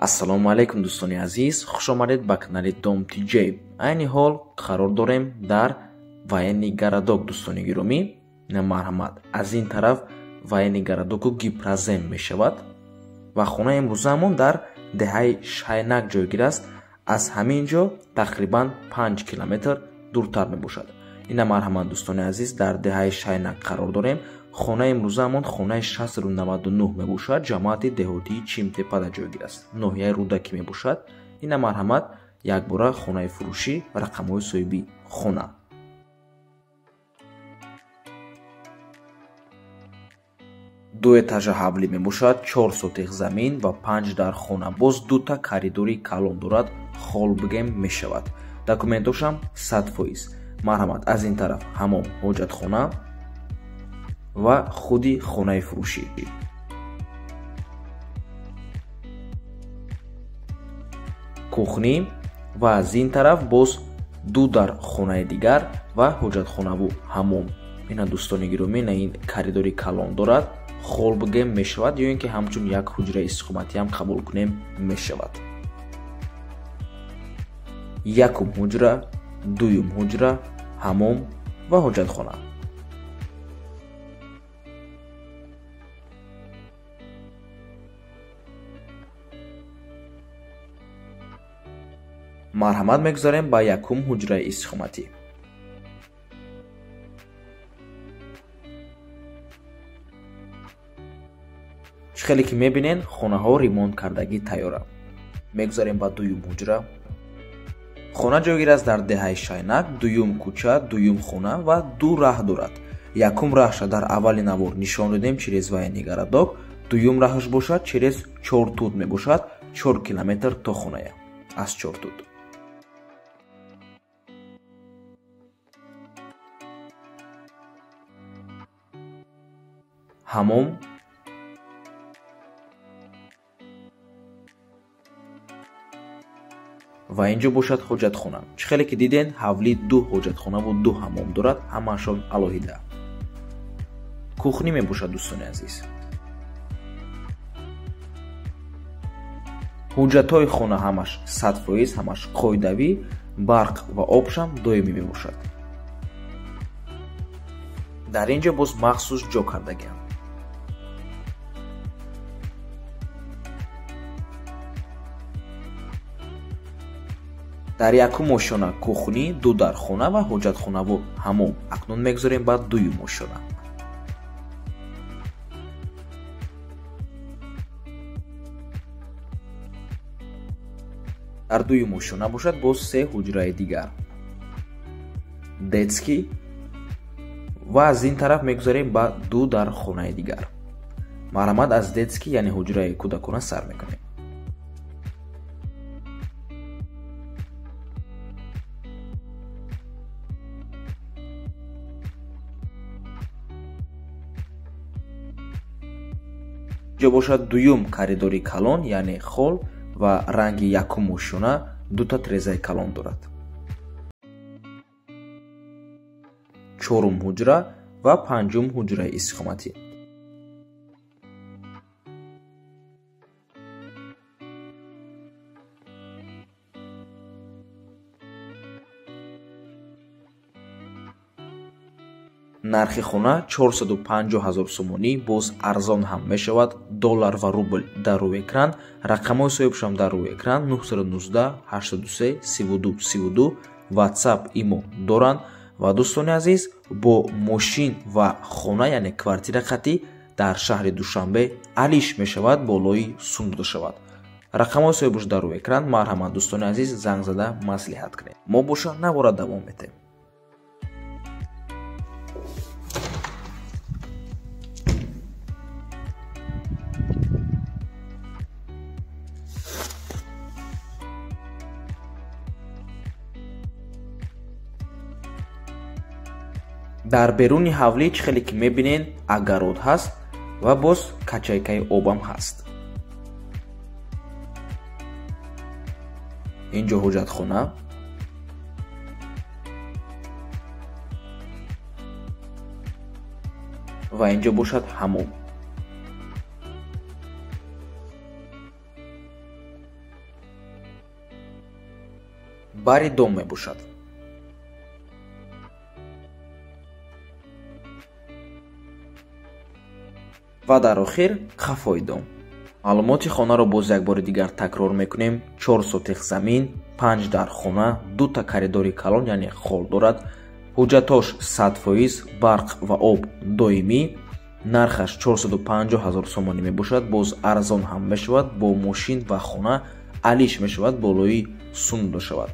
Ассалому алайкум, дӯстони азиз, хуш омадед ба канали Дом TJ. Айни ҳол қарор дорем дар военный городок, дӯстони гиромӣ. Марҳамат, аз ин тараф военный городоку Гипрозем мешавад ва хонаи имрӯзаамон дар деҳаи Шайнак ҷойгир аст. Аз ҳамин ҷо тақрибан 5 километр дуртар мебошад. Ина марҳамат, дӯстони азиз, дар деҳаи Шайнак қарор дорем. Хонаи имрӯзаамон хонаи 699 мебошад, ҷамоати деҳотии Чимтепада ҷойгир аст, ноҳияи Рӯдакӣ мебошад. Ина марҳамат, якбора хонаи фурӯшӣ ва рақамҳои соҳиби хона. Ду этажа ҳавлӣ мебошад, 4 сотих замин ва 5 дар хона. Боз дута коридори калон дорад, хол бигем мешавад. Документошам 100%. Марҳамат, аз ин тараф ҳамом, ҳоҷатхона ва худи хонаи фурӯшӣ. Кухни ва аз ин тараф боз ду дар хонаи дигар ва ҳоҷатхонаву ҳамом. Ина дӯстони гиромӣ, ина ин коридори калон дорад, хол бигем мешавад ё ин ки ҳамчун як ҳуҷраи истиқоматиам қабул кунем мешавад. Якум ҳуҷра, дуюм ҳуҷра, ҳамом ва ҳоҷатхона. Марҳамат, мегузарем ба якум ҳуҷраи истиқоматӣ. Чӣ хеле ки мебинен, хонаҳо ремонт кардагӣ тайёра. Мегузарем ба дуюм ҳуҷра. Хона ҷойгир аст дар деҳаи Шайнак, дуюм кӯча, дуюм хона ва ду раҳ дорад. Якум раҳша дар аввали навор нишон додем через военный городок, дуюм раҳаш бошад через Чортуд мебошад, 4 километр то хоная аз Чортуд. Ҳамом, ва инҷо бошад ҳоҷатхона. Чӣ хеле ки диден, ҳавлӣ ду ҳоҷатхонаву ду ҳамом дорад, ҳамаашон алоҳида. Кухни мебошад, дӯстони азиз. Ҳуҷҷатҳои хона ҳамаш 100%, ҳамаш қоидавӣ, барқ ва обшам доимӣ мебошад. Дар ин ҷо боз махсус ҷо кардагиам. Дар якум ошёна кухни, ду дар хона ва ҳоҷатхонаву ҳамом. Акнун мегузорем ба дуюм ошёна. Дар дуюм ошёна бошад боз се ҳуҷраи дигар. Детский ва аз ин тараф мегузарем ба ду дар хонаи дигар. Марҳамат, аз детский, яъне ҳуҷраи кӯдакона сар мекунем. Ҷо бошад дуюм коридори калон, яъне хол ва ранги якум ошёна дута трезаи калон дорад. Чорум ҳуҷра ва панҷум ҳуҷраи истиқоматӣ. Нархи хона 450 ҳазор сомонӣ, боз арзон ҳам мешавад. Доллар ва рубл дар рӯи экран, рақамҳои соҳибшам дар рӯи экран 919 83 32 32, WhatsApp, имо доранд. Ва дӯстони азиз, бо мошин ва хона, яъне квартира қатӣ дар шаҳри Душанбе алиш мешавад, болои сум дода шавад. Рақамҳои соҳибш дар рӯи экран. Марҳамат, дӯстони азиз, занг зада маслиҳат кунед. Мо боша навора давом метем. Дар беруни ҳавлӣ чӣ хеле ки мебинен, агарод ҳаст ва боз качайкаи обам ҳаст. Инҷо ҳоҷатхона. Ва инҷо бошад ҳамом. Бари дом мебошад. Ва дар охир қафои дом. Маълумоти хонаро боз як бори дигар такрор мекунем. 4 сотих замин, 5 дар хона, 2 коридори калон, яъне хол дорад. Ҳуҷҷатош 100%, барқ ва об доимӣ. Нархаш 450 000 сомонӣ мебошад. Боз арзон ҳам мешавад, бо мошин ва хона алиш мешавад, болои сунда шавад.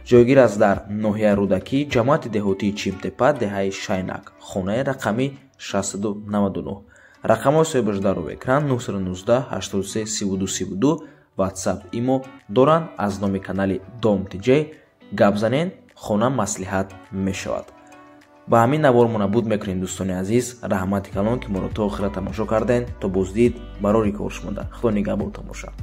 Ҷойгир аст дар ноҳияи Рӯдакӣ, ҷамоати деҳотии Чимтепа, деҳаи Шайнак, хонаи рақами 699. Рақамҳои соҳибаш дар рӯи экран 919 83 32 32, WhatsApp, Имо доранд. Аз номи канали Дом ТЖ гап занен, хона маслиҳат мешавад. Ба ҳамин навор мо набуд мекунем, дӯстони азиз. Раҳмати калон, ки моро то охира тамошо карден. То боздид, барори кор шумода. Худо нигаҳбонтон бошад.